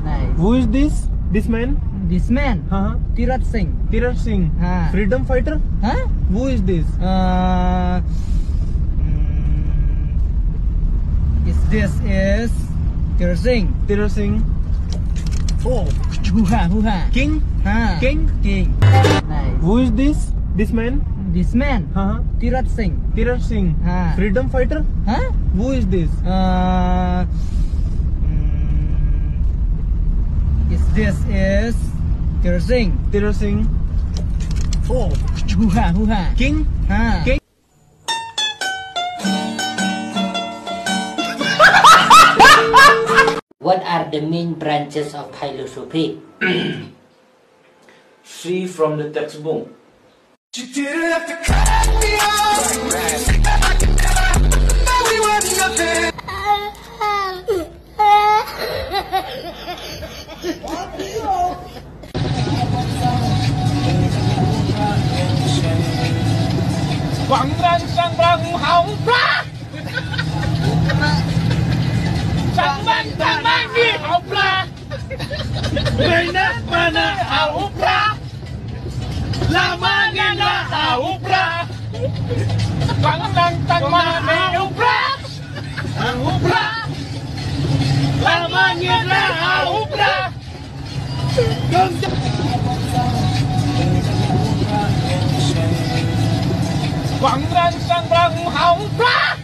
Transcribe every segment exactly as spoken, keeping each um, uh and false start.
Nice. Who is this? This man? This man? Huh? Tirat Singh. Tirat Singh. Ha. Freedom fighter? Huh? Who is this? Uh, mm, is this is Tirat Singh. Tirat Singh. Oh. Huha, huha. King? Ha. King? King. Nice. Who is this? This man? This man? Huh? Tirat Singh. Tirat Singh. Ha. Freedom fighter? Huh? Who is this? Uh, mm, is this is Tirat Singh. Tirat Singh. Oh. Huha, huha. King? Ha. King? What are the main branches of philosophy? Free from the textbook. Bang rang sang bang hau pra. Sang bang sang bang ni hau pra. Bina mana hau pra. Lama ngin la hau pra. Bang rang sang bang hau pra. Hau pra. Lama ngin la hau pra. Bang rang sang bang hau pra.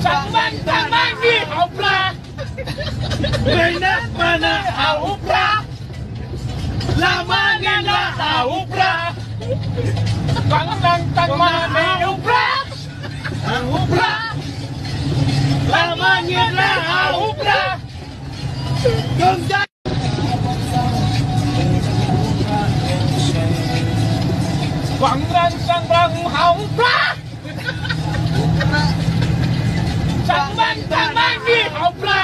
Sang bang sang bang ni hau pra. Bina mana hau pra. Lama ngin la hau pra. Bang rang sang bang hau pra. Hau pra. Lama ngin la hau pra. Bang rang sang bang hau pra. Sang bang sang bang ni hau pra.